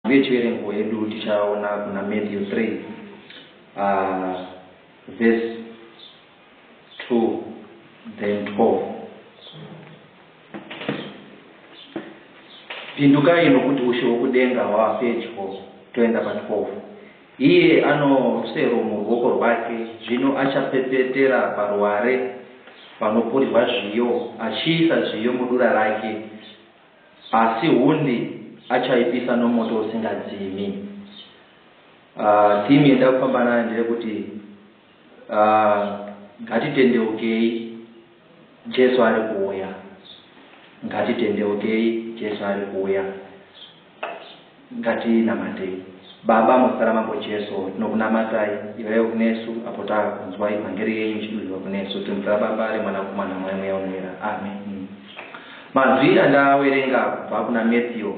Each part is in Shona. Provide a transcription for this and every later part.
Uye chiverengo hedu tichaona kuna Matthew 3 verse 2 then 12. Pindukai nokuti ushe hwokudenga hwava pedyo. Toenda pa 12. Iye ano rusero muruoko rwake, zvino achapepetera paruware panopurirwa zviyo, achiisa zviyo mudura rake, Asi hundi achaipisa nomoto usingadzimi. Theme yandava kufamba nayo ndeyekuti ngatitendeukei Jesu ari kuuya. Ngatitendeukei Jesu ari kuuya. Ngatinamatei. Baba muzita raMambo Jesu tinokunamatai, ivaiwo kunesu apo takunzwa ivhangeri yenyu ichidudzirwa kunesu. Tiri muzita raBaba, reMwanakomana, neMweya Unoera. Amen. Mazwi andawerenga kubva kuna Matthew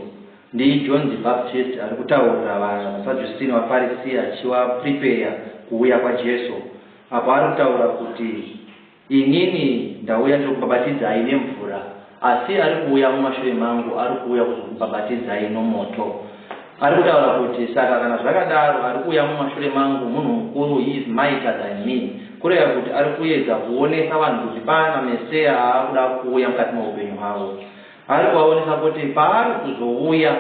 ndi John the Baptist ari kutaurira vaSadducee nevaFarisi achivaprepare kuuya kwaJesu apo ari kutaura kuti Inini ndauya ndokubhabhatidzai nemvura, asi ari kuuya mumashure mangu ari kuuya kuzokubhabhatidzai nomoto. Ari kutaura kuti saka kana zvakadaro ari kuuya mumashure mangu munhu mukuru, he is mighter than me. Kureva kuti ari kuedza kuonesa vanhu kuti pana Meseya aakuda kuuya mukati meupenyu hwavo. Ari kuvaonesa kuti paari kuzouya,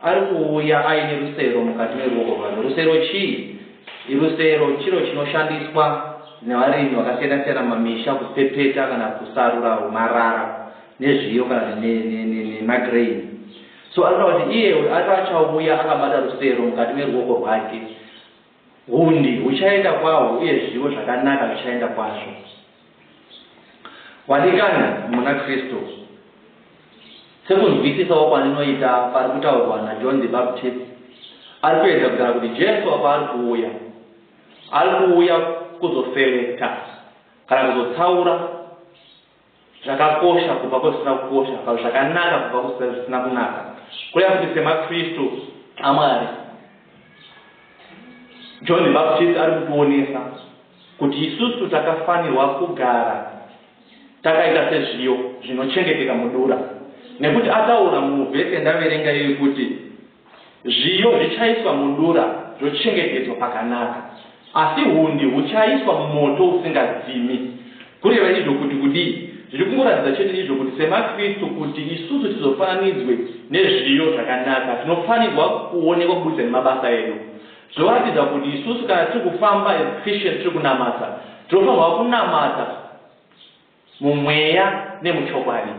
ari kuuya aine rusero mukati meruoko rwake. Rusero chii? Rusero chiro chinoshandiswa nevarimi vakasiyana-siyana mumamisha kupepeta kana kusarura marara nezviyo kana nemagrain. So ari kutaura kuti iye ari achauya akabata rusero mukati meruoko rwake. Hundi huchaenda kwahwo uye zviyo zvakanaka zvichaenda kwazvo. Vadikani muna Kristu, sekunzwisisawo kwandinoita pari kutaurwa naJohn the Baptist, ari kuedza kutaura kuti Jesu apo ari kuuya, ari kuuya kuzoselecta kana kuzotsaura zvakakosha kubva kwezvisina kukosha kana zvakanaka kubva kuzvisina kunaka. Kureva kuti semaKristu aMwari, John the Baptist ari kutionesa kuti isusu takafanirwa kugara takaita sezviyo zvinochengeteka mudura nekuti ataura muvhesi yandaverenga iyoyi kuti zviyo zvichaiswa mudura zvochengetedzwa pakanaka asi hundi huchaiswa mumoto usingadzimi. Kureva izvo kuti kudii? Zviri kungoratidza chete izvo kuti semaKristu kuti isusu tizofananidzwe nezviyo zvakanaka tinofanirwa kuonekwa kuburikidza nemabasa edu. Zvoratidza kuti isusu kana tiri kufamba as Christians tiri kunamata, tinofanirwa kunamata mumweya nemuchokwadi.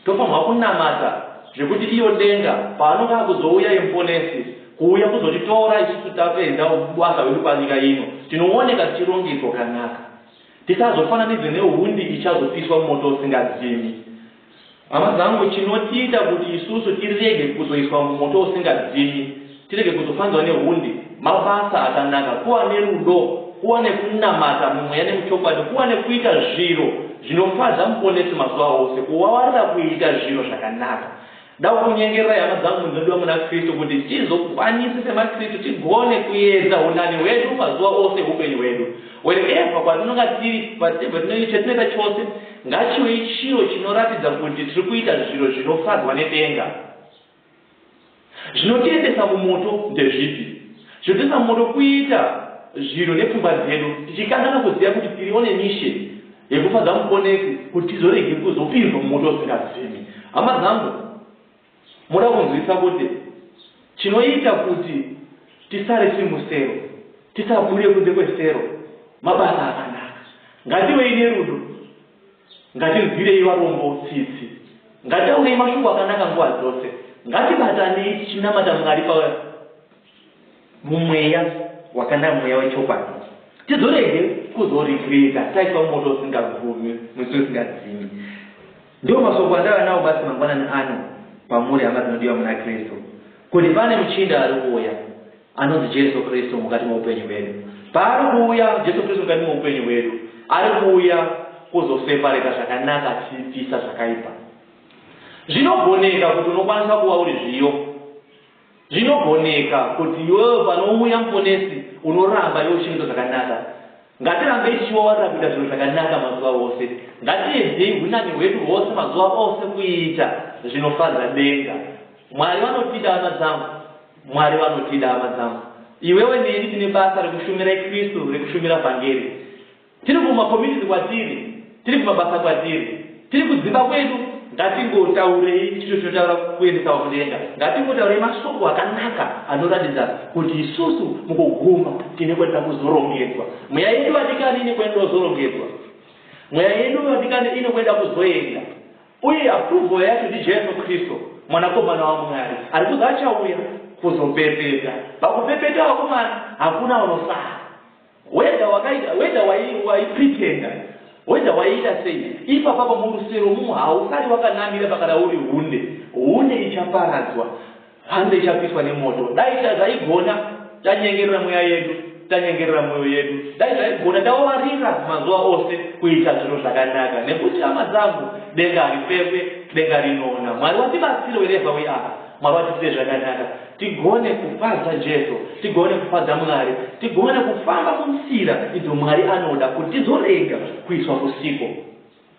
Tofanirwa kunamata zvekuti iyo denga paanonga akuzouya yemuponesi kuuya kuzotitora isusu tapedza basa hwedu panyika ino, tinooneka tichirongedzwa kanaka. Tisazofananidzwe nehundi ichazopiswa mumoto usingadzimi. Hama dzangu, chinotiita kuti isusu tirege kuzoiswa mumoto usingadzimi, tirege kuzofananwa nehundi, mabasa akanaka, kuva nerudo, kuva nekunamata mumweya nemuchokwadi, kuva nekuita zviro zvinofadza Muponesi mazuva ose, kuvavarira kuita zviro zvakanaka. Ndakukunyengererai hama dzangu dzinodiwa muna Kristu kuti tizokwanise semaKristu tigone kuedza hunani hwedu mazuva ose ehupenyu hwedu. Wherever kwatinonga tiri, whatever chatinoita chose ngachive chiro chinoratidza kuti tiri kuita zviro zvinofadzwa nedenga. Zvinotiendesa mumoto ndezvipi? Zvinotiendesa mumoto kuita zviro nepfungwa dzedu tichikanganwa kuziva kuti tiri on a mission yekufadza Muponesi kuti tizorege kuzopinzwa mumoto usingadzimi. Hama dzangu, moda kunzwisisa kuti chinoita kuti tisare tiri musero, tisabude kunze kwesero, mabasa akanaka. Ngativei nerudo, ngatinzwirei varombo tsitsi, ngataurei mashoko akanaka nguva dzose, ngatibatanei tichinamata Mwari pa mumweya wakanaka, mweya wechokwadi, tizorege kuzoregreta taiswa mumoto usingagumi, musi usingadzimi. Ndiwo mashoko andava nawo basi mangwanani ano kwamuri hama dzinodiwa muna Kristu, kuti pane muchinda ari kuuya anonzi Jesu Kristu mukati meupenyu hwedu. Paari kuuya Jesu Kristu mukati meupenyu hwedu, ari kuuya kuzosepareta zvakanaka achipisa zvakaipa. Zvinogoneka kuti unokwanisa kuva uri zviyo Zvinogoneka kuti iwewe panouya Muponesi unoramba iwe uchiita zvakanaka. Ngatirambei tichiwawarira kuita zvinhu zvakanaka mazuva ose. Ngatiedzei hunani hwedu hwose mazuva ose kuita zvinofadza denga. Mwari vanotida hama dzangu. Mwari vanotida hama dzangu. Iwewe neni tine basa rekushumira Kristu, rekushumira vhangeri. Tiri kumacommunity kwatiri, tiri kumabasa kwatiri, tiri kudzimba kwedu, ngatingotaurei chito chinotaura kuendesawa kudenga. Ngatingotaurei mashoko akanaka anoratidza kuti isusu mukuguma tine kwetida kuzorongedzwa. Mweya yedu vadikani ine kwenda kuzorongedzwa. Mweya yedu vadikani ine kwenda kuzoenda. Uye approval yacho ndiJesu Kristu, Mwanakomana waMwari, ari kuzi achauya kuzopepeta. Pakupepeta vakomana, hakuna unosara. Whether wakaita, whether wai, waipretenda, whether waiita sei, ipapapo murusero mumu hausari wakanamira pakana uri hunde. Hunde ichaparadzwa, hanze ichapiswa nemoto. Dai zvaigona tanyengerera mweya yedu, tanyengerera mwoyo yedu. Dai zvaigona tawarira mazuva ose kuita zvinhu zvakanaka, nekuti hama dzangu, denga haripfekwe, denga rinoona. Mwari watibatsire wherever we are. Mwari watiitire zvakanaka, tigone kufadza Jesu, tigone kufadza Mwari, tigone kufamba munzira idzo Mwari anoda kuti tizorega kuiswa kusiko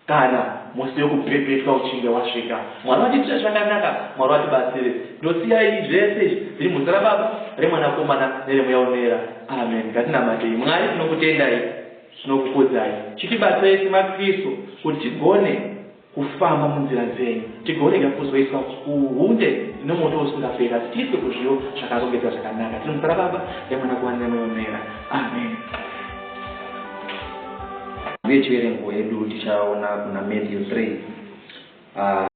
kana musi wekupepetwa uchinge wasvika. Mwari watiitire zvakanaka, Mwari watibatsire. Ndosiyai zvese izvi zviri muzita raBaba, reMwanakomana nereMweya Unoera. Amen. Ngatinamatei. Mwari, tinokutendai, tinokukudzai. Chitibatsirai semaKristu kuti tigone kufamba munzira dzenyu, tigorega kuzoiswa kuhunde nomoto usingaperi, asi tiiswe kuzviyo zvakarongedzwa zvakanaka. Tiri muzita raBaba, reMwanakomana neMweya Unoera. Amen. Uye chiverengo yedu tichaona kuna Matthew 3.